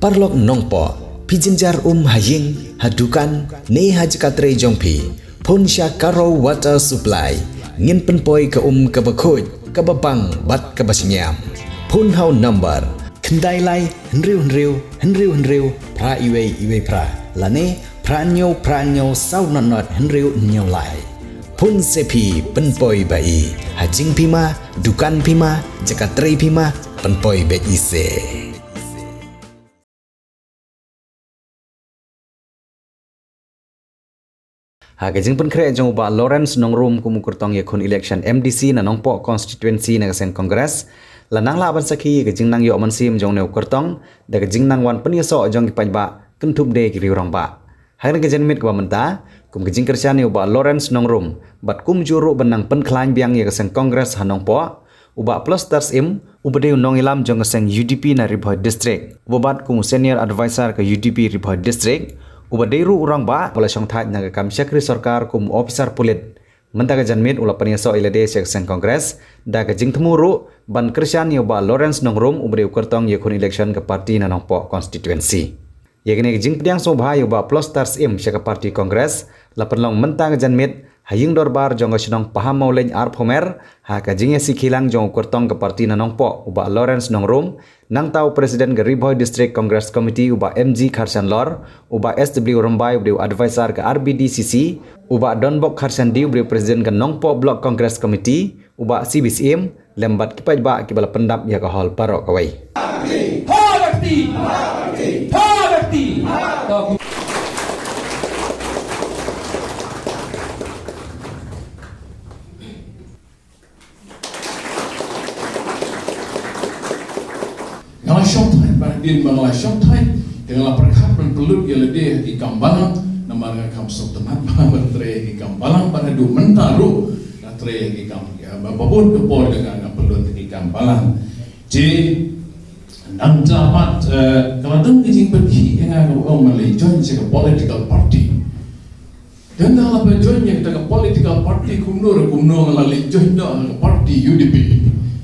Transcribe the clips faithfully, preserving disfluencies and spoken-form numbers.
Paralok Nongpoh, phi jynjar um ha ïing, ha dukan, ne ha jaka trei jong phi, phone sha Karo Water Supply. Ngin pynpoi ka um kaba khuid, kaba bang bad kaba shngiam. Phone ha u number khyndai lai hynriew hynriew hynriew hynriew phra iwei iwei phra, lane phra hynñiew phra hynñiew saw nod nod hynriew hynñiew lai. Phone se phi, pynpoi ba i. Ha jingphi ma, dukan phi ma, jaka trei phi ma, pynpoi beit i se. Ha ka jingpynkhreh jong u Bah Lawrence Nongrum kum u kyrtong ïakhun election M D C na Nongpoh constituency na ka seng Congress, la nang lah ban sakhi ïa ka jingnang ïoh mynsiem jong une u kyrtong da ka jingnang wan pynïasoh jong ki paidbah, kynthup de ki riew rangbah. Ha kane ka janmiet kaba mynta, kum ka jingkyrshan ïa u Bah Lawrence Nongrum bad kumjuh ruh ban nang pynkhlaiñ biang ïa ka seng Congress ha Nongpoh, u Bah Ploster Syiem, uba dei u nongïalam jong ka seng U D P na Ri Bhoi District, uba bat kum u Senior Advisor ka U D P Ri Bhoi District, uba dei ruh u rangbah ba la shongthait na ka kam shakri sorkar kum u ophisar pulit, mynta ka janmiet u la pynïasoh ïa lade sha ka seng Congress da ka jingthmu ruh ban kyrshan ïa u Bah Lawrence Nongrum, uba dei u kyrtong ïakhun election ka party na Nongpoh constituency. Ïa kane ka jingpdiang sngewbha ïa u Bah Ploster Syiem sha ka party Congress la pynlong mynta ka janmiet ha ïing dorbar jong ka shnong Pahammawlein Arphew Mer, ha ka jingïasikhilang jong u kyrtong ka party na Nongpoh, u Bah Lawrence Nongrum, nangta u President ka Ri Bhoi District Congress Committee, u Bah M G Kharshanlor, u Bah S W Rymbai, uba dei u Advisor ka R B D C C, u Bah Donbok Kharshanti, uba dei u President ka Nongpoh Block Congress Committee, u Bah C B Syiem, lem bad ki paidbah kiba la pyndap ïa ka hall baroh kawei. Nga la shongthait, ba hadien ba nga la shongthait, te nga la pyrkhat ban pynlut ïa lade ha ki kam balang, namar nga kham sngewtynnat ba ban trei ha ki kam balang, ba haduh mynta ruh nga trei ha ki kam, ïa, ba, ba bun ka por jong nga nga pynlut ha ki kam balang. Te nangta pat, eh, ka la don ka jingpyrkhat ïa nga, ka ong ban leit join sha ka political party. Te nga la pynjoin ïa kata ka political party kumno re kumno nga la leit join noh ha ka party U D P.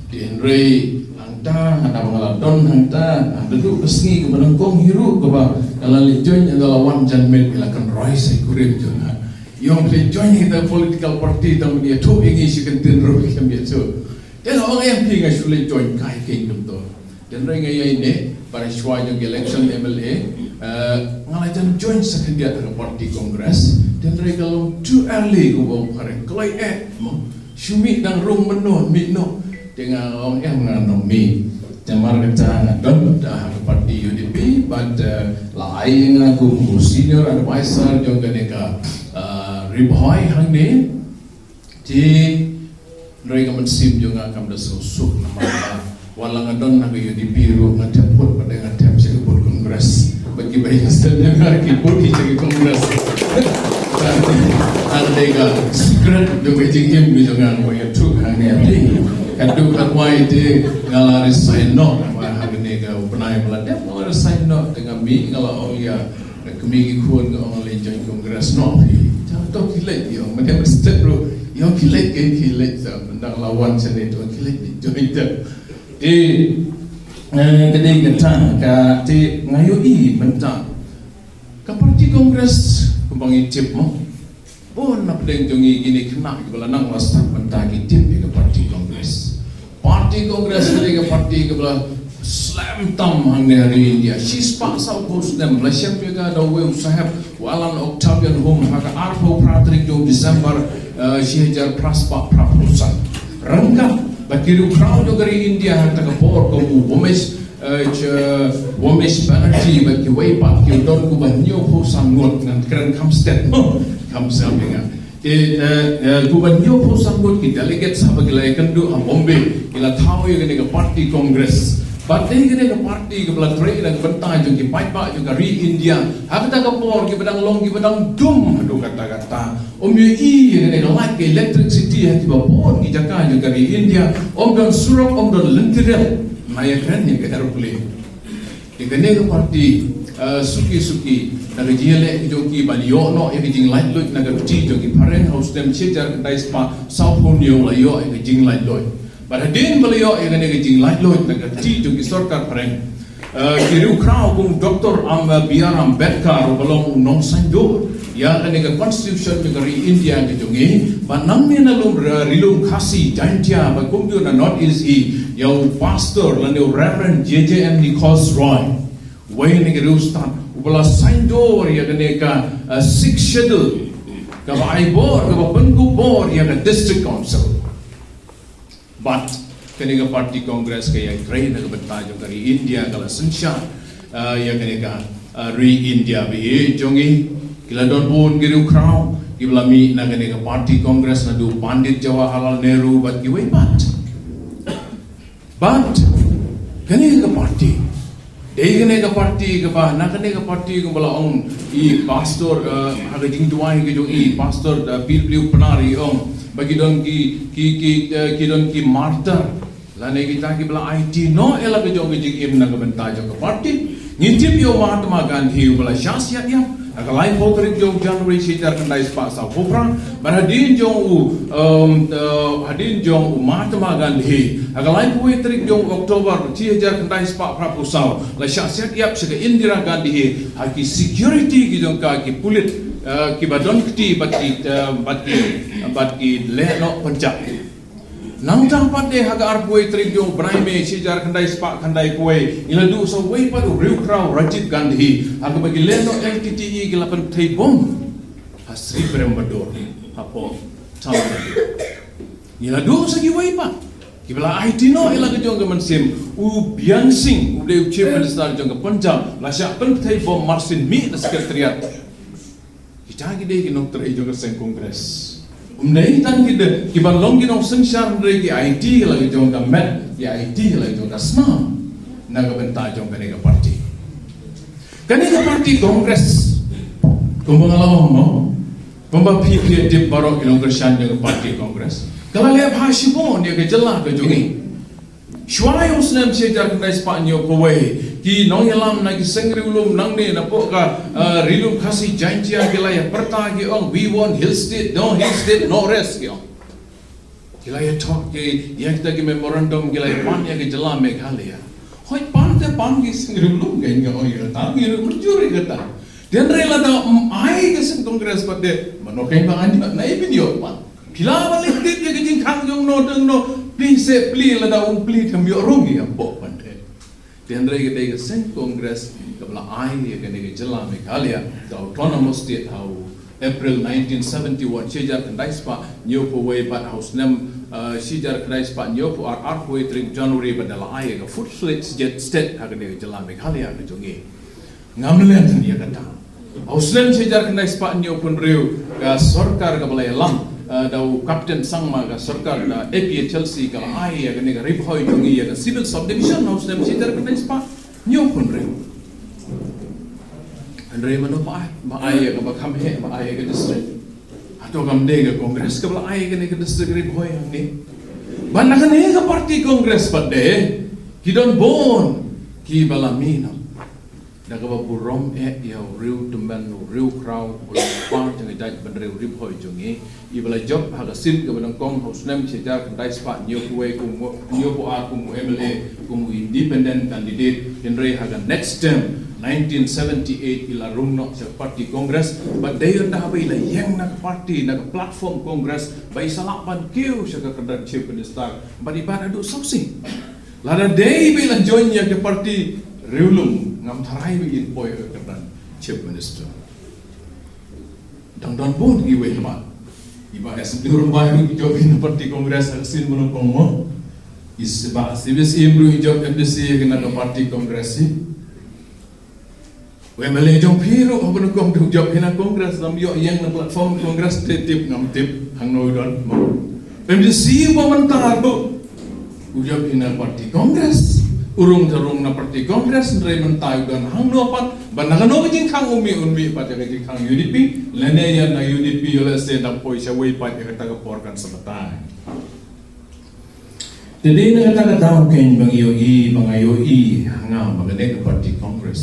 Te hynrei hangta, hangta ba nga la don hangta, hangta duh ka sngi kaba nyngkong hi ruh kaba nga la leit join, nga la wan janmiet ki la kynroi sa ïa ka rim jong nga. Ïoh leit join ïa kata ka political party tang ban ïathuh ïa ngi shi kyntien ruh kim ïathuh. Te nga ong ïa phi nga shu leit join kai keiñ kumto. Te hynrei nga ïai ne, para shwa jong ka election M L A, eh, nga la jan join sa khyndiat ha ka party Congress. Te hynrei ka long too early, kumba ong phareng, kloi eh mo. Shu mih dang rung mynno mih noh. Te nga ong em nga nang mih. Te namar kata nga don da ha ka party U D P, bad, eh, la ai ïa nga kum u senior advisor jong kane ka, eh, Ri Bhoi hangne. Te hynrei ka mynsiem jong nga kam da sngewsuk namar ba wat la nga don ha ka U D P ruh nga thep vote, pat nga thep sha ka vote Congress. Bad kiba ïeng stet jong nga ki vote ki sha ka Congress. Hynrei ka secret jong ka jingim ka jong nga, nga ïathuh hangne ha phi. Ka dei ka wai te nga la resign noh, namar ha kane ka u bnai ba la dep nga la resign noh, te nga mih nga la ong ïa Kmie ki khun nga ong leit join Congress noh phi. Jang to ki leit ïa, mynta mynstep ruh ïa ki leit, ki leit sa, mynta la wan shane to ki leit join te. Te, eh, ka dei kata ka te nga ïohi mynta ka party Congress kumba ngi tip mo. Bun na pdeng jong ngi kine khynnah kiba la nang la start mynta ki tip ïa ka party Congress. Party Congress ka dei ka party kaba la slem tam hangne ha ri India. Shispah sawphew snem la shem ïa ka da uwei u saheb u Alan Octavian Hume ha ka arphew phra tarik jong December, eh, shi hajar phra spah phra phew san. Ryngkat bad ki riewkhraw jong ka ri India ha kata ka por kum u Umesh eh, Umesh Banerjee bad kiwei pat ki don kumba hynñiewphew san ngut, ngan kren kham stet, kham stet ïa nga. Ki, eh, eh, kumba hynñiewphew san ngut ki delegates haba ki la ïakynduh ha Bombay, ki la thaw ïa kane ka party Congress. Bad dei kane ka party kaba la trei na ka bynta jong ki paidbah jong ka ri India. Ha kata ka por kiba dang long kiba dang dum haduh katta katta. Ym ïohi ïa kane ka light ka electricity ha kiba bun ki jaka jong ka ri India. Ym don surok, ym don lynti rel. Nga ïakren ïa ka aeroplane. Te kane ka party, eh, suki suki da ka jingïaleh ka jong ki ban ïoh noh ïa ka jinglait luid na ka kti jong ki phareng, ha u snem shi hajar khyndai spah sawphew hynñiew la ïoh ïa ka jinglait luid. Bad hadien ba la ïoh ïa kane ka jinglait luid na ka kti jong ki sorkar phareng, Uh, ki riewkhraw kum Doktor Am, uh, B R Ambedkar, uba long u nongsaiñdur ïa kane ka constitution jong ka ri India ka jong ngi, ba nangne na lum, uh, ri lum Khasi Jaintia, ba kumjuh na North East hi, ïa u pastor lane u Reverend J J M Nichols Roy, uwei na ki riewstad uba la saiñdur ïa kane ka, uh, Sixth Schedule, kaba ai bor, kaba pynkup bor ïa ka District Council. Bad kane ka party Congress ka ïatrei na ka bynta jong ka ri India, ka la synshar, uh, ïa kane ka, uh, ri India ba ïeit jong ngi. Ki la don bun ki riewkhraw kiba la mih na kane ka party Congress, naduh Pandit Jawaharlal Nehru bad kiwei pat. Bad kane ka party, dei kane ka party kaba, na kane ka party kaba la ong i pastor, uh, ha ka jingduwai ka jong i pastor, uh, P W Pnar, i ong ba ki don ki, ki, ki, uh, ki don ki martyr lane kita kiba la aiti noh ïa la ka jong ka jingim na ka bynta jong ka party. Ngi tip ïa u Mahatma Gandhi uba la shah siat ïap ha ka laiphew tarik jong January shi hajar khyndai spah sawphew phra. Bad hadien jong u, um, uh, hadien jong u Mahatma Gandhi ha ka laiphew wei tarik jong October shi hajar khyndai spah phraphew saw, la shah siat ïap sha ka Indira Gandhi ha ki security ki jong ka, ki pulit, uh, kiba don kti bad ki, uh, bad ki, bad ki leh noh pynjah. Nangta pat de ha ka arphew wei tarik jong u bnai May shi hajar khyndai spah khyndai phew wei, ngi la duh sa uwei pat u riewkhraw Rajiv Gandhi, ha kaba ki leh noh L T T E ki la pynthei bom ha Sriperumbudur hapoh Tamil Nadu. Ngi la duh sa kiwei pat kiba la aiti noh ïa la ka jong ka mynsiem. U Byansingh, u dei u Chief Minister jong ka Punjab, la shah pynthei bom marsien mih na Secretariat. Kita ki dei ki nongtrei jong ka seng Congress. Um dei tang ki dei kiba long ki nongsynshar, hynrei ki aiti la ka jong ka met, ki aiti la ka jong ka snam na ka bynta jong kane ka party. Kane ka party Congress, kumba nga la ong mo, kumba phi phi tip baroh ki nongkyrshan jong ka party Congress, ka la leh bha shibun ïa ka jylla ka jong ngi. Shuwa ïa u snem shi hajar khyndai spah hynñiew phew wei, ki nongïalam na ki seng riewlum nangne napoh ka, eh, ri lum Khasi Jaintia ki la ïa pyrta, ki ong, "We want Hill State, no Hill State, no rest," ki ong. Ki la ïa thok ki, ïa kita ki memorandum, ki la ïa pan ïa ka jylla Meghalaya. Hooid, pan te pan ki seng riewlum, ka ong ïa kata, ki riewlum jur ïa kata. Hynrei lada ym ai ka seng Congress pat de, mano kein ba ngan ïoh, na i pynïoh pat. Phi lah ban leh tip ïa ka jingkhang jong no jong no, plie se plie, lada um plie te ym ïoh rung ïa, hapoh pat de. Hynrei ka dei ka seng Congress kaba la ai ïa kane ka jylla Meghalaya ka Autonomous State ha u April nineteen seventy-one, shi hajar khyndai spah hynñiew phew wei, bad ha u snem, eh, shi hajar khyndai spah hynñiew phew ar, arphew wei tarik January, bad da la ai ïa ka full-fledged state ha kane ka jylla Meghalaya ka jong ngi. Ngam len ïa kata. Ha u snem shi hajar khyndai spah hynñiew phew hynriew, ka sorkar kaba la ïalam, eh, da u Captain Sangma, ka sorkar da A P H L C, ka la ai ïa kane ka Ri Bhoi jong ngi ïa ka civil subdivision ha u snem shi hajar khyndai spah hynñiew phew hynriew. Hynrei mano ba ai, ba ai ïa kaba kham heh, ba ai ïa ka district? Hato kam dei ka Congress kaba la ai ïa kane ka district Ri Bhoi hangne? Bad na kane ka party Congress pat de, ki don bun kiba la mih noh. Da kaba burom eh ïa u riew tymmen, u riewkhraw, u long u kpa jong ka jaitbynriew Ri Bhoi jong ngi, iba la jop ha ka sien kaba nyngkong ha u snem shi hajar khyndai spah hynñiew phew wei kum u, hynñiew phew ar kum u M L A, kum u independent candidate, hynrei ha ka next term, nineteen seventy-eight, i la rung noh sha ka party Congress, bad dei ynda haba i la ïeng na ka party, na ka platform Congress, ba i sa lah ban kiew sha ka kyrdan Chief Minister, bad i bat haduh sawsien. Lada dei ba i la join ïa ka party riewlum, ngam tharai ba in poi ha ka kyrdan Chief Minister. Dang don bun kiwei pat. I Bah S W Rymbai ruh i jop hi na party Congress ha ka sien ba nyngkong mo. I Bah C V Syiem ruh i jop M D C na ka party Congress hi. U M L A jong phi ruh haba nyngkong u jop hi na Congress, lam ïoh ïeng na platform Congress te tip ngam tip hangno u don mo. M D C ba mynta ruh u jop hi na party Congress. U rung te rung na party Congress, hynrei mynta u don hangno pat, ba na kano ka jingkhang u mih, un mih pat ïa ka jingkhang U D P, lane ïa na U D P ïoh lehse nang poi sha wei pat ïa kata ka por kan sa batai. Te dei na kata ka daw kein ba ngi ïohi, ba nga ïohi ha nga ba kane ka party Congress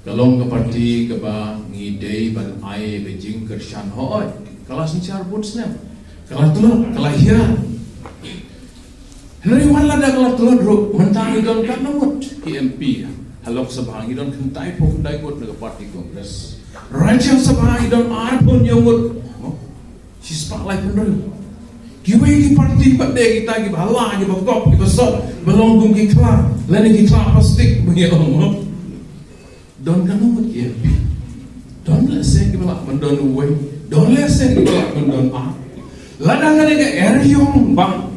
ka long ka party kaba ngi dei ban ai ka jingkyrshan. Hooid, ka la synshar bun snem, ka la tlot, ka la hiar. Hynrei wat lada ka la tlot ruh, mynta ngi don katno ngut? Ki M P ha Lok Sabha ngi don khyndai phew khyndai ngut na ka party Congress. Rajya Sabha ngi don arphew hynñiew ngut. Mo? Shispah laiphew hynriew. Kiwei ki party pat de kita kiba hala, kiba kop, kiba sot, ba long kum ki khla, lane ki khla plastik, ba ngi ong, mo? Don katno ngut ki M P? Don lehse kiba lah ban don uwei. Don lehse kiba lah ban don ar. Lada ka dei ka eriong ba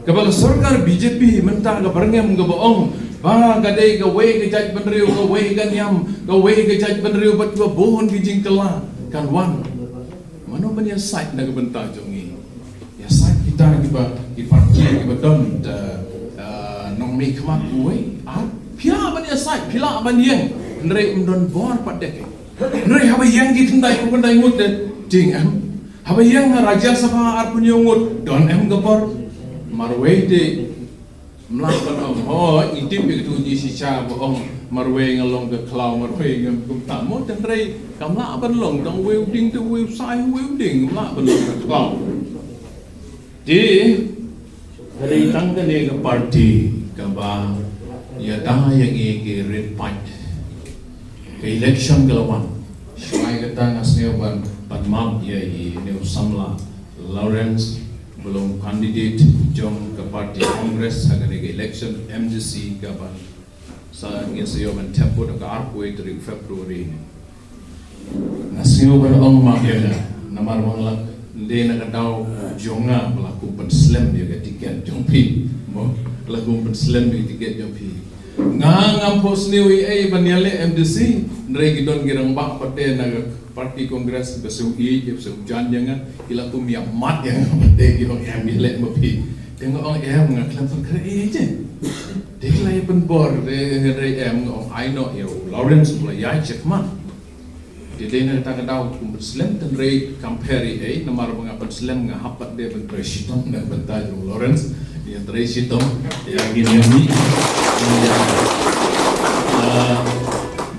kaba ka sorkar B J P mynta kaba rngem kaba ong ba ka dei kawei ka jaitbynriew, kawei ka niam, kawei ka jaitbynriew bad kaba bun ki jingkylla kan wan. Mano ban ïasaid na ka bynta jong ngi? Ïasaid kita kiba, ki party kiba don, eh, eh, nongmihkhmat uwei. Ah, phi lah ban ïasaid, phi lah ban ïeng. Hynrei ym don bor pat de. Hynrei haba ïeng ki khyndai phew khyndai ngut de, tieng em. Haba ïeng ha Rajya Sabha arphew hynñiew ngut, don em ka bor? Marwei te ym lah ban ong, hooid, ngi tip ïa kito ki shisha ba ong marwei nga long ka khlaw, marwei nga kumta. Mo, te hynrei kam lah ban long, tang uwei u dieng te uwei u sai, uwei u dieng, ym lah ban long ka khlaw. Te ka dei tang kane ka party kaba ïada ïa ngi ki rit paid. Ka election ka la wan. Shuwa ïa kata nga sngew ban, ban map ïa i ne u samla Lawrence, ba long candidate jong ka party Congress ha kane ka election M D C kaba sa, ngin sa ïoh ban thep vote ha ka arphew tarik February. Nga sngew ban ong map ïa nga, namar ba nga la dei na ka daw jong nga ba la kum pynslem ïa ka tiket jong phi. Mo, la kum pynslem ïa ka tiket jong phi. Nga ngam phohsniew ei ei ban ïaleh M D C, hynrei ki don ki rangbah pat de na ka party Congress ba shu ïeit, ba shu jan ïa nga, ki la kum ïa mad ïa nga pat de, ki ong em ïaleh ma phi. Te nga ong em, nga khlem pynkhreh ei ei je. Te ki la ïa pynbor, te hynrei em, nga ong ai noh ïa u Lawrence ba la ïaid shakhmat. Te dei na kata ka daw kum pynslem, te hynrei kam pher ei ei, namar ba nga pynslem nga hap pat de ban trei shitom na ka bynta jong u Lawrence. Ïa trei shitom ïa ngin ïa mih. Ïa, uh,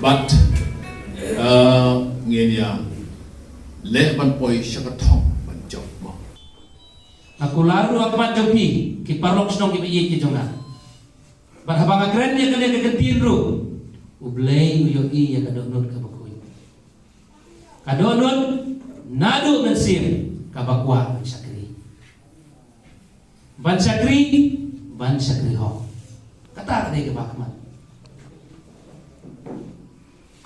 bad, uh, ngin ïa leh ban poi sha ka thong ban jop mo. Nga kular ruh ha khmat jong phi ki paralok shnong kiba ïeit ki jong nga. Bad haba nga kren ïa kane ka ktien ruh, U Blei u ïohi ïa ka dohnud kaba khuid. Ka dohnud naduh mynsiem kaba kwah ban shakri. Ban shakri, ban shakri hok. Kata ka dei kaba ha khmat.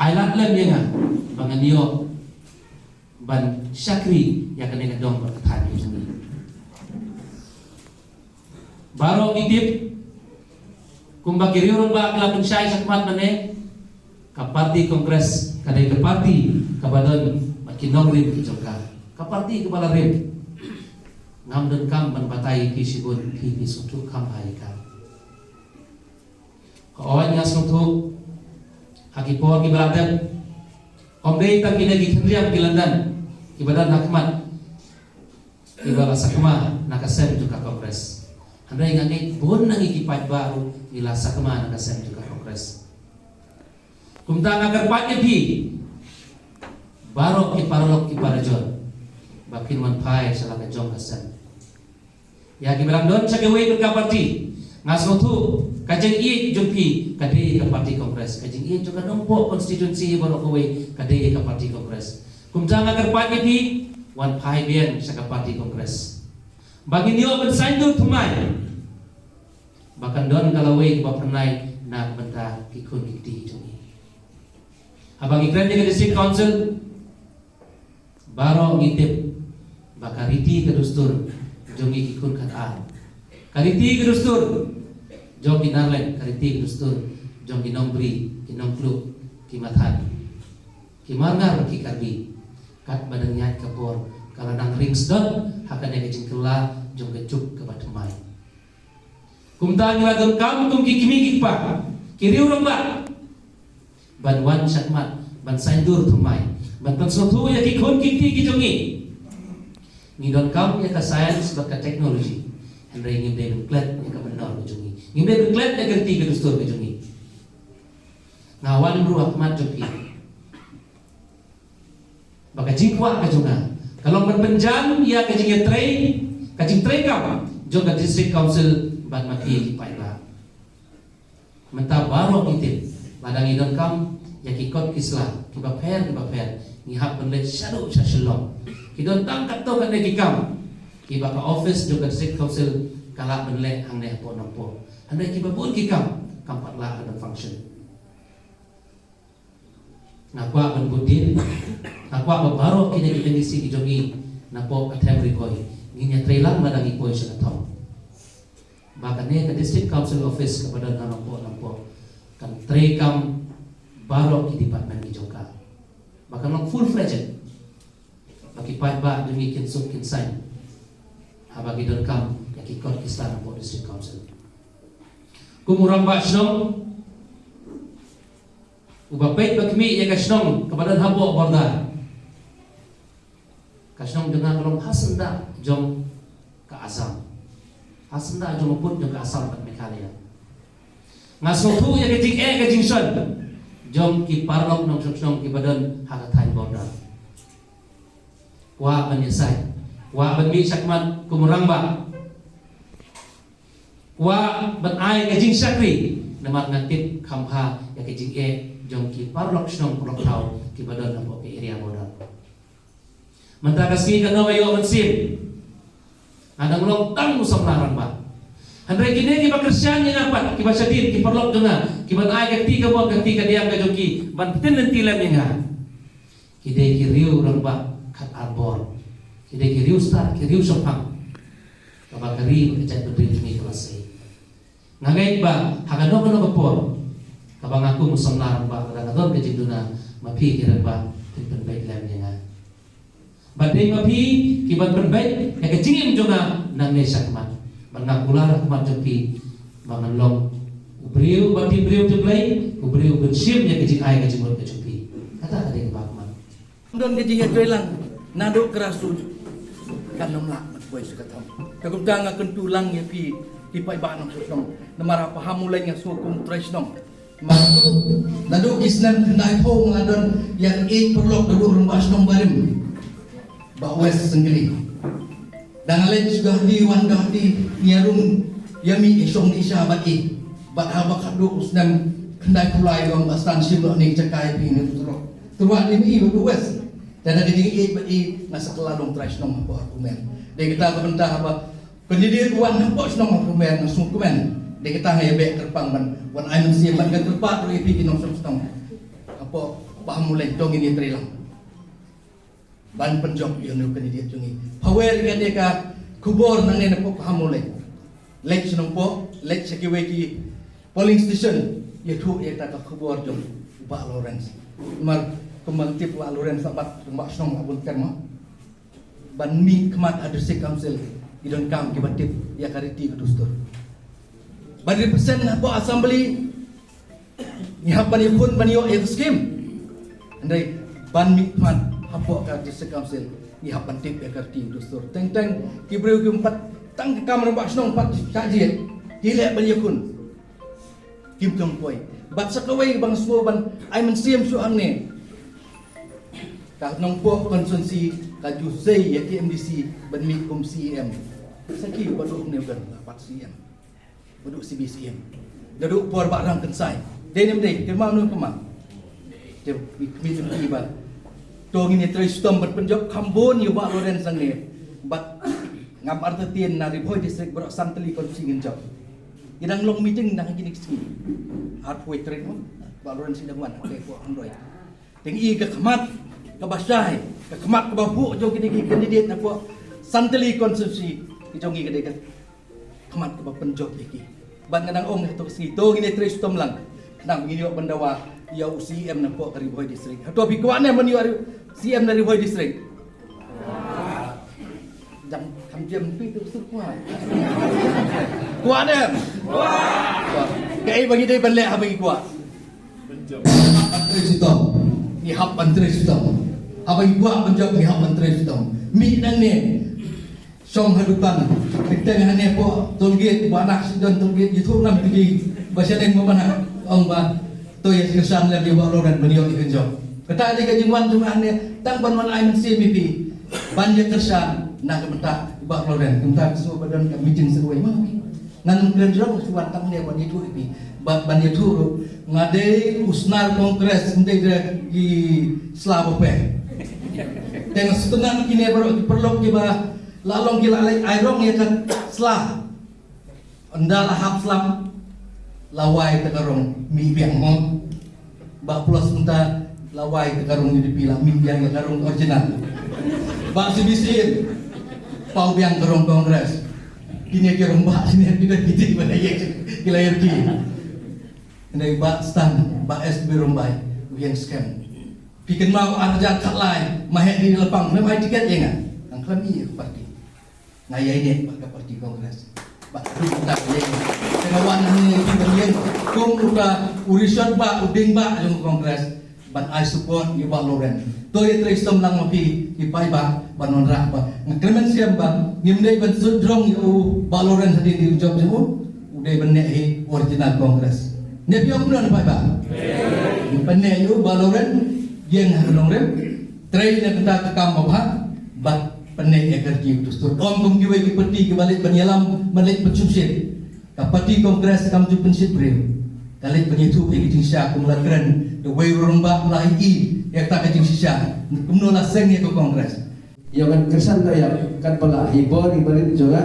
Ai lad lem ïa nga ba ngan ïoh ban shakri ïa kane ka dong bad ka thaiñ ka jong ngi. Baroh ngi tip kumba ki riew rangbah ki la pynshai shakhmat mane, ka party Congress ka dei ka party kaba don bad ki nongrim ki jong ka. Ka party kaba la rim. Ngam donkam ban batai ïa phi shibun, phi phi sngewthuh kham bha ïa ka. Hooid, nga sngewthuh ha ki por kiba la dep, ym dei tang kine ki khynriam ki lyndan kiba don ha khmat kiba la sakma na ka sem jong ka Congress. Hynrei nga ngeit bun na ngi ki paidbah ruh ngi la sakma na ka sem jong ka Congress. Kumta nga kyrpad ïa phi baroh ki paralok ki parajor ba phin wan phai sha la ka jong ka sem. Ïa kiba dang don sha kawei pat ka party, nga sngewthuh ka jingïeit jong phi ka dei ka party Congress, ka jingïeit jong ka Nongpoh constituency baroh kawei ka dei ka party Congress. Kumta nga kyrpad ïa phi, wan phai biang sha ka party Congress ba ngin ïoh ban saiñdur thymmai ba kan don ka lawei kaba phyrnai na ka bynta ki khun ki kti jong ngi. Haba ngi kren ïa ka District Council, baroh ngi tip ba ka riti ka dustur jong ngi ki khun khatar, ka riti ka dustur jong ki Narleng, ka riti ka dustur jong ki Nongbri, ki Nongkluh, ki Mathan, ki Marngar, ki Karbi, katba dang ïaid ka por ka la nang ring sdot ha kane ka jingkylla jong ka juk kaba thymmai. Kumta ngi la donkam kum ki kmie ki kpa, ki riew rangbah, ban wan shakhmat ban saiñdur thymmai, ban pynsngewthuh ïa ki khun ki kti ki jong ngi. Ngi donkam ïa ka science bad ka technology, hynrei ngim dei ban klet ïa ka mynnor ka jong ngi, ngim dei ban klet ïa ka riti ka dustur ka jong ngi. Nga wan ruh ha khmat jong phi ba ka jingkwah ka jong nga ka long ban pynjan ïa ka jingïatrei, ka jingtreikam jong ka District Council bad ma phi ki paidbah. Mynta baroh ki tip, lada ngi donkam ïa ki kot ki sla kiba pher kiba pher, ngi hap ban leit shaduh sha Shillong. Ki don tang katto katne ki kam kiba ka office jong ka District Council ka lah ban leh hangne hapoh Nongpoh. Hynrei kiba bun ki kam kam pat lah ban function. Nga kwah ban bud dien, nga kwah ba baroh kine ki M D C ki jong ngi napoh ka Them Ri Bhoi ngin ïa trei lang lada ngi poi sha ka thong. Ba kane ka District Council Office kaba don ha Nongpoh Nongpoh kan trei kam baroh ki department ki jong ka. Ba kan long full fledged. Ba ki paidbah jong ngi kin suk kin saiñ haba ki donkam ïa ki kot ki sla napoh District Council. Kum u rangbah shnong uba peit ba khmih ïa ka shnong kaba don hapoh border. Ka shnong jong nga ka long ha syndah jong ka Assam. Ha syndah jong u pud jong ka Assam bad Meghalaya. Nga sngewthuh ïa ka jingeh ka jingshon jong ki paralok nongshong shnong kiba don ha ka thaiñ border. Kwah ban ïasaid, kwah ban mih shakhmat kum u rangbah. Kwah ban ai ka jingshakri namar nga tip kham bha ïa ka jingeh jong ki paralok shnong paralok thaw kiba don hapoh ka area border. Mynta ka sngi ka nong aïu mynsiem. Nga dang long tang u samla rangbah. Hynrei kine kiba kyrshan ïa nga pat kiba shadien ki paralok jong nga kiban ai ka kti ka bor ka kti ka diang ka jong ki ban pynlynti lem ïa nga. Ki dei ki riew rangbah khat ar bor. Ki dei ki riew stad ki riew shongphang. Kaba ka ri bad ka jaitbynriew jong ngi ka la sei. Nga ngeit ba ha kano kano ka por kaba nga kum u samla rangbah lada nga don ka jingduna ma phi ki rangbah phin pynbeit lem ïa nga. Bad dei ma phi ki ban pynbeit ïa ka jingim jong nga nangne shakhmat. Bad nga kular ha khmat jong phi ba ngan long u briew ba tip briew tip Blei, u briew ban shim ïa ka jingai ka jingmut ka jong phi. Kata ka dei kaba khmat. Don ka jingïatreilang naduh grassroots. Kan ym lah ban poi sha ka thong. Te kumta nga kyntu lang ïa phi ki paidbah nongshong shnong. Namar ha Pahammuleng nga sngew kum u trai shnong. Namar naduh ki snem khyndai phew nga la don ïa ka ïeit paralok naduh rangbah shnong barim. Bah West Sengkeli. Dang leit shuh ga hadi wan ga hadi ngi ïa rung ïa mih ïa shong ïa sha bad i. Bad haba khatduh u snem khyndai phew lai ong ba stan shim noh ning jakai phi ne tu terok. Terwa di mih i bad u West. Te da ka jingïeit bad i nga sa kylla long trai shnong hapoh Hrumen. Dei kata ka bynta haba candidate wan hapoh shnong Hrumen nga sngewkmen. Dei kata nga ïa beh kyrpang ban wan ai mynsiem ban kyrpad ruh ïa phi ki nongshong shnong. Hapoh Pahammuleng to ngin ïa trei lang. Ban pynjop ïa une u candidate jong ngi. Phawer ïa kane ka khubor nangne na pok Pahammuleng. Leit sha Nongpoh, leit sha kiwei ki polling station, ïathuh ïa kata ka khubor jong u Bah Lawrence. Namar kumba ngi tip u Bah Lawrence, u Bah, u Bah Shnong, u Bah Bun Terma. Ban mih khmat ha District Council, ki donkam kiba tip ïa ka riti ka dustur. Ban represent hapoh Assembly, ngi hap ban ïakhun ban ïoh ïa ka skim. Hynrei ban mih khmat hapoh ka District Council, ngi hap ban tip ïa ka riti dustur. Teng teng ki briew kim pat tang ka kam rangbah shnong pat shah jied, ki leh ban ïakhun. Kim tong poi. Bad sa kawei ba nga sngew ban ai mynsiem shuh hangne. Ka Nongpoh constituency ka ju sei ïa ki M D C ban mih kum C E M. Sa ki ba duh ne ban pat C E M. Ba duh C B C M. Da duh por ba rang kynsai. Dei ne ym dei, kynmaw ne kynmaw. Te kmie jong ki ba. To ngin ïa trei shitom ban pynjop kham bun ïa u Bah Lawrence hangne. Bad ngam artatien na Ri Bhoi District baroh san tylli constituency ngin jop. Ngi dang long meeting dang ha kine ki sngi. Arphew wei tarik mo. Bah Lawrence dang wan ha kane ko Hynroi. Te ngi i ka khmat kaba shai, ka khmat kaba phuh jong kine ki candidate na ko san tylli constituency ki jong ngi ka dei ka khmat kaba pynjop ïa ki. Bad nga dang ong hato ka sngi to ngin ïa trei shitom lang. Khnang ngin ïoh ban dawa ïa u C E M na ko ka Ri Bhoi District. Hato phi kwah ne ban ïoh C E M na Ri Bhoi District? Jam kam jam tu tu sur kwah. Kwah ne? Kwah. Kaei ba ngi dei ban leh haba ngi kwah? Trei shitom. Ngi hap ban trei shitom. Haba ngi kwah ban jop ngi hap ban trei shitom. Mih nangne. Shong ha dukan. Pyntheng hangne hapoh toll gate ba na sdang toll gate ïathuh nam phi ba shaneng ba na ong ba to ïa kyrshan lem ïa Bah Lawrence ban ïoh ïa ka jop. Kata dei ka jingwan jong nga hangne tang ban wan ai mynsiem ïa phi ban ïa kyrshan na ka bynta Bah Lawrence. Kumta ka sngew ba don ka meeting sa kawei ma phi. Ngan ym kren jrong shuwa tang ne ban ïathuh ïa phi. Bad ban ïathuh ruh, nga dei u snar Congress, ym dei da ki sla ba pher. Te nga sngewtynnat kine baroh ki paralok kiba la long ki la leit ai rong ïa ka sla. Ynda la hap slap, la wai te ka rong mih biang mo. Ba plus mynta la wai te ka rong U D P, la mih biang ïa ka rong original. Ba C B C, paw biang ka rong Congress. Kine ki rong ba sine ki da kiti ba da ïa ki la ïa ki. Ndai ba stan ba S B Rombai, u ïeng skhem. Phi kynmaw ar hajar khatlai, ma heh di la pang, lem ai tiket ïa nga. Ang klam ïa ka parti. Nga ïai ne bad ka parti Congress. Bad ruh ka ïeng. Te nga wan hangne phi ban ïeng kum u ka u Rishot ba, u Ding ba jong Congress. Ban ai support ïa Bah Lawrence. To ïa trei stom lang ma phi ki paidbah ban wanrah ba nga kyrmen siam ba ngim dei ban sut jrong ïa u Bah Lawrence hadien di u jop jong u. U dei ban ne hi original Congress. Ne phi ong kumno ne paidbah? Ban ne ïa u Bah Lawrence ïeng ha ka nongrim. Trei na kata ka kam ba bha bad pynleit ïa ka riti u dustur. Ym kum kiwei ki parti kiba leit ban ïalam, ban leit ban shimshit. Ka parti Congress kam ju pynshit briew. Ka leit ban ïathuh ïa ka jingshisha kum la kren da uwei u rangbah ba la ïohi ïa kata ka jingshisha. Kumno la seng ïa ka Congress. Ïa ngan kyrshan da ïa katba la hi bor ïa barit jong nga.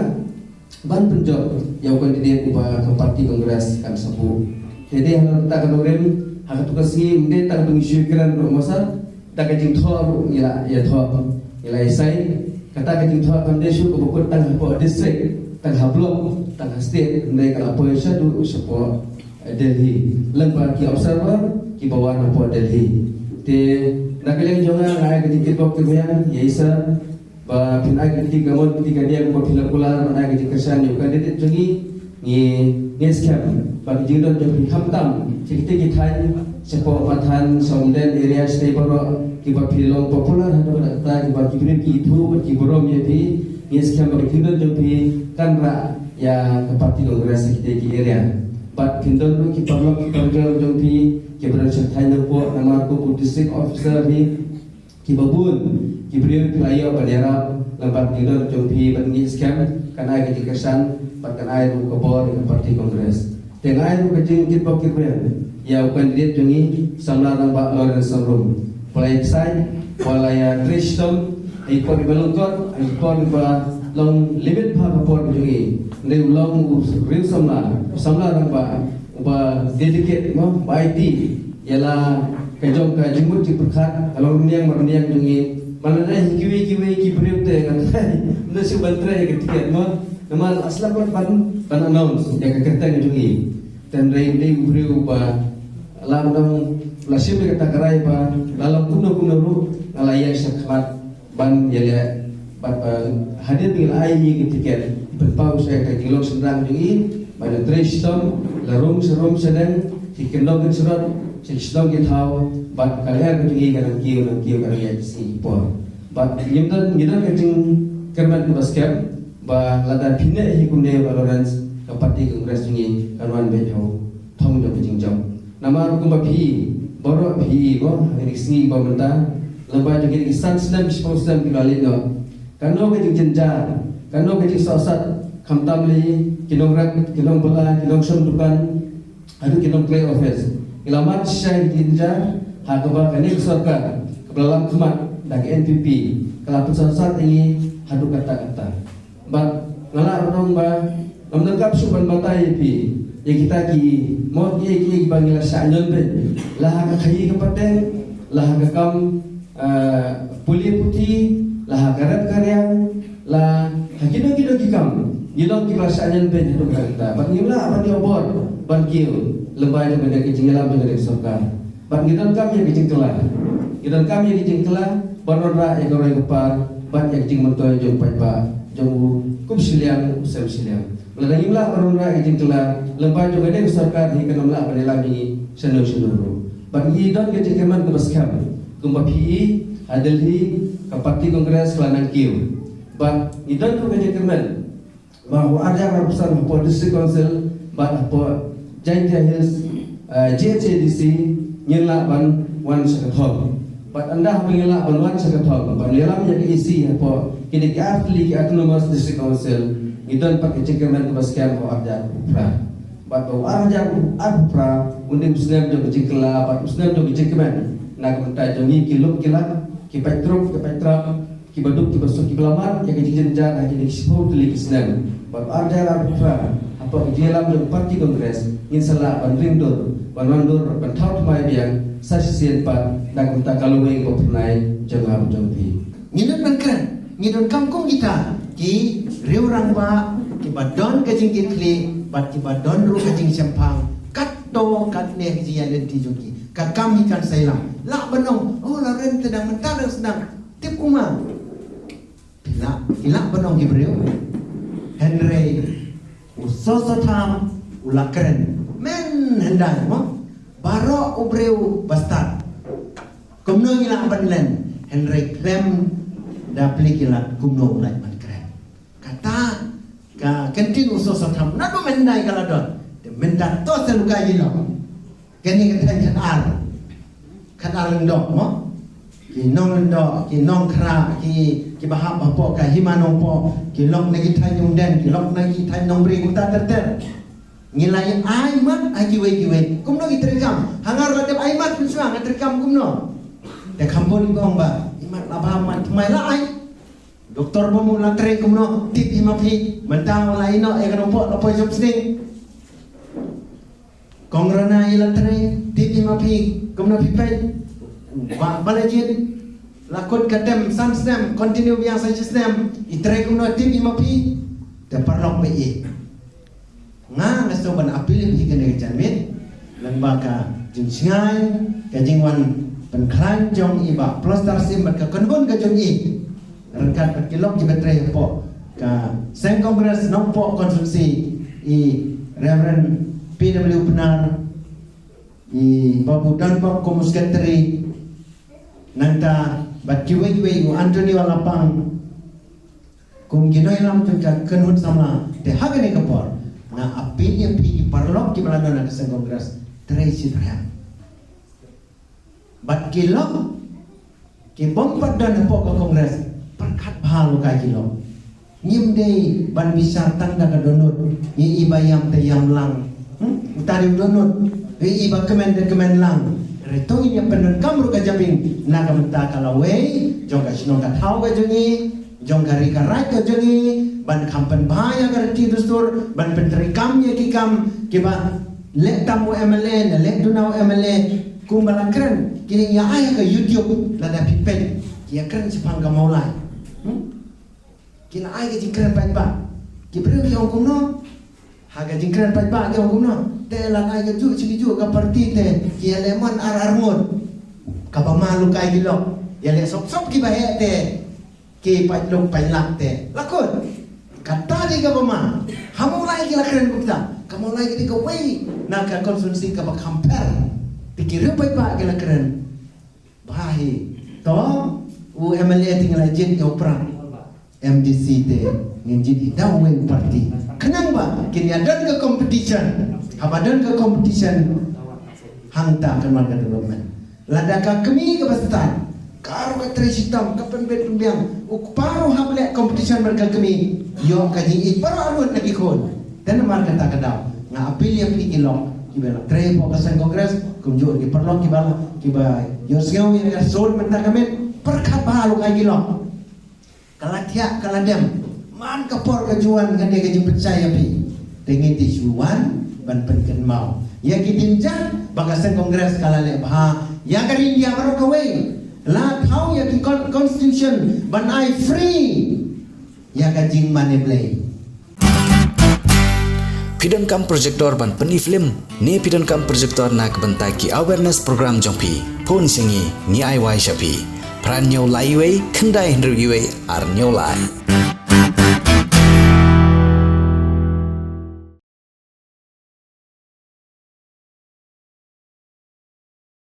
Ban pynjop ïa u candidate uba ka parti Congress kan sa buh. Te dei halor kata ka nongrim ha katu ka sngi ym dei tang ba ngi shu kren ruh masa, kata ka jingthoh ruh ngi la ïathoh, ngi la ïasai. Kata ka jingthoh kam dei shuh kaba kut tang hapoh district, tang ha block, tang ha state, hynrei ka la poi shaduh shapoh Delhi. Lem bad ki observer kiba wan hapoh Delhi. Te na ka liang jong nga nga ai ka jingkitbok kitrwiang ïa i sir ba phin ai ka kti kamon kti kadiang ba phin la kular ban ai ka jingkyrshan ïa u candidate jong ngi. Ngi, ngi skhem ba ka jingdon jong phi khamtam sha kita ki thaiñ shapoh Mathan, Sawmden area, shatei baroh kiba phi long popular haduh katta katta, kiba ki briew ki ithuh bad ki burom ïa phi. Ngi skhem ba ka jingdon jong phi kan rah ïa ka parti Congress sha kita ki area. Bad phin don ruh ki paralok ki parajor jong phi kiba don sha thaiñ nongpoh, namar kum u district officer hi kiba bun ki briew ki la ïoh ban ïarap lem bad ka jingdon jong phi, bad ngi skhem kan ai ka jingkyrshan bad kan ai ruh ka bor ïa ka parti Congress. Te nga ai ruh ka jingkitbok kitrwiang ïa u candidate jong ngi, samla rangbah Lawrence Sangrum. Ba la ïa excite, ba la ïa trei shitom ha ki por kiba lyngkot, ha ki por kiba long limit bha ka por ka jong ngi. Hynrei u long u riew samla, u samla rangbah uba dedicate mo, ba aiti ïa la ka jong ka jingmut jingpyrkhat, ka long rynïeng marwei jong ngi. Ba la dei kiwei kiwei ki briew te nga trai, ym da shu ban trei ïa ka tiket mo. Namar la slem ban, ban announce ïa ka kyrteng jong ngi. Te hynrei u dei u briew ba la nang la shim ïa kata ka rai ba la long kumno kumno ruh nga la ïaid shakhmat ban ïaleh bad, eh, hadien ba ngi la ai ïa ngi ka tiket, pynpaw sha ka jinglong shynrang jong ngi ban ïa trei shitom, la rung sha rum sha neng, ki kyndong ki syrot, ki shnong ki thaw, bad ka lyer ka jong ngi ka nang kiew nang kiew, ka nang ïaid ki sngi ki por. Bad ngim don, ngi don ka jingkyrmen kaba skhem ba lada phi neh hi kumne Bah Lawrence, ka parti Congress jong ngi kan wan beit ha u thong jong ka jingjop. Namar kumba phi baroh phi ïohi ha kine ki sngi ba mynta, lem bad jong kine ki san snem shiphew snem ki ba la leit noh, kano ka jingjynjar, kano ka jingsohsat, khamtam lei ki nongrep, ki nongbylla, ki nongshong dukan, haduh ki nongtrei office, ki la mad shisha ïa ki jingjynjar ha kaba kane ka sorkar kaba la lam khmat da ka N P P ka la pynsohsat ïa ngi haduh katta katta. Bad nga lah ban ong ba ngam donkam shuh ban batai ïa phi, ïa kita ki mo, kiei kiei ba ngi la shah ñion beiñ, la ha ka khaïi ka pateng, la ha ka kam, eh, pule puthi, la ha ka rep ka riang, la ha kino kino ki kam, ngi long kiba la shah ñion beiñ haduh katta katta. Bad ngim lah ban ïoh bor ban kiew lem bad jong kane ka jingïalam jong kane ka sorkar. Bad ngi donkam ïa ka jingkylla, ngi donkam ïa ka jingkylla ban wanrah ïa ka roi ka par bad ïa ka jingmyntoi jong u paidbah jong u kum shiliang u sem shiliang. Lada ngim lah ban wanrah ïa ka jingkylla lem bad jong kane ka sorkar hi, kan ym lah ban ïalam ïa ngi shano shano ruh. Bad ngi don ka jingkyrmen kaba skhem kumba phi ïohi ha Delhi ka parti Congress ka la nang kiew. Bad ngi don ruh ka jingkyrmen ba ha u ar hajar arphew san hapoh District Council bad hapoh Jaintia Hills, eh, J H A D C, ngin lah ban wan sha ka thong. Bad ynda haba ngin lah ban wan sha ka thong ban ïalam ïa ka E C hapoh kine ki artylli ki Autonomous District Council, ngi don pat ka jingkyrmen kaba skhem ha u ar hajar arphew phra. Bad ba u ar hajar arphew phra un dei u snem jong ka jingkylla bad u snem jong ka jingkmen na ka bynta jong ngi ki lok ki lak, ki paidbah, ki paidbah, ki baduk, ki basuk, ki balaman ïa ka jingjynjar ha kine ki shiphew tylli ki snem. Bad u ar hajar arphew phra hapoh ka jingïalam jong ka party Congress ngin sa lah ban ring dur, ban wan dur, ban thaw thymmai biang sa shisien pat na ka bynta ka lawei ka phyrnai jong nga bad jong phi. Ngi nud ban kren, ngi donkam kum kita ki riew rangbah kiba don ka jingkitkhlieh bad kiba don ruh ka jingshemphang katto katne ka jingïaid lynti jong ki. Ka kam hi kan sa ïalam. Lah ban ong, oh, la ren te dang mynta dang sdang. Tip kumno? Phi lah, phi lah ban ong ki briew. Hynrei u Soso Tham u la kren. Mynhyndai mo. Baroh u briew ba stad. Kumno ngi lah ban len, hynrei khlem da plie ki lad kumno u lah ban kren. Kata ka ktien u Soso Tham naduh mynhyndai ka la don. Te mynta to sa lukai ki lok. Kane ka thaiñ khatar. Khatar Lyngdoh mo. Ki nong Lyngdoh, ki nong Khrah, ki, kiba hap hapoh ka Hima Nongpoh, ki lok na ki thaiñ Umden, ki lok na ki thaiñ Nongbri, kumta ter ter. Ngi la ïa ai mat ha kiwei kiwei. Kumno ki treikam? Hangne la dep ai mat, pynshwa nga treikam kumno? Te kham bun ki ong ba i mat la bha, mat thymmai la ai. Doktor Bom u la trei kumno? Tip hi ma phi. Mynta u la ïeh noh ïa ka Nongpoh, la poi jop sning. Kong Rona i la trei, tip hi ma phi. Kumno phi peit? Ba, ba la jied. La kut ka term san snem, continue biang sa shi snem. I trei kumno, tip hi ma phi. Te paralok ba ïeit, nga, nga sngewbha ban appeal ïa phi kane ka janmiet, lyngba ka jingshngaiñ, ka jingwan pynkhlaiñ jong i Bah Ploster Syiem bad ka kynhun ka jong i, ryngkat bad ki lok kiba trei hapoh ka seng Congress Nongpoh constituency, i Reverend P W Pnar, i Babu Donbok kum u secretary, nangta bad kiwei kiwei, u Anthony Walapang, kum ki nongïalam jong ka kynhun samla. Te ha kane ka por nga appeal ïa phi ki paralok kiba la don ha ka seng Congress, trei shitrhem. Bad ki lok kibym pat don hapoh ka Congress, pyrkhat bha, lukai ki lok. Ngim dei ban bishar tang da ka dohnud, ïa iba ïam te ïam lang. Hmm? Uta dei u dohnud, ïa iba kmen te kmen lang. Hynrei to ngin ïa pyndonkam ruh ka jabieng na ka bynta ka lawei jong ka shnong ka thaw ka jong i, jong ka ri ka raid ka jong i, ban kham pynbha ïa ka riti dustur, ban pyntreikam ïa ki kam kiba leh tam u M L A, ne leh duna u M L A, kumba la kren, ki nang ïa ai ha ka YouTube, lada phi peit, ki ïa kren shaphang ka Mawlai. Hmm? Ki la ai ka jingkren paidbah. Ki briew ki ong kumno? Ha ka jingkren paidbah ki ong kumno? Te la ai kajuh shi kajuh ka party te ki ïa leh mon ar ar ngut. Kaba ma, lukai ki lok, ïa leh sop sop kiba heh te ki paid lok paid lak te. La kut. Kata dei kaba ma. Ha Mawlai ki la kren kumta. Ka Mawlai ka dei kawei na ka constituency kaba kham pher. Te ki riew paidbah ki la kren. Bha hi. To, u M L A te ngi la jied ïa u Prah. M D C te ngin jied ïa uwei u party. Khnang ba kin ïa don ka competition. Haba don ka competition, hangta kan wan ka development. Lada ka kmie kaba stad ka ruh ka trei shitom, ka pynbeit pynbiang, u kpa ruh hap leh competition bad ka kmie, ïoh ka jingïeit baroh arngut na ki khun. Te namar kata ka daw nga appeal ïa phi ki lok kiba la trei hapoh ka seng Congress, kumjuh ki paralok kiba la, kiba ïohsngew ïa ka sur mynta ka miet, pyrkhat bha, lukai ki lok. Ka la thiah ka la dem, man ka por ka ju wan kane ka jingpynshai ïa phi. Te ngi te shu wan ban pynkynmaw ïa ki jingjia ba ka seng Congress ka la leh bha ïa ka ri India baroh kawei. La thaw ïa ki con-, constitution ban ai free ïa ka jingmane Blei. Phi donkam projector ban pyni film, ne phi donkam projector na ka bynta ki awareness program jong phi? Phone sha ngi, ngi ai wai sha phi. Phra hynñiew lai wei, khyndai hynriew wei, ar hynñiew lai.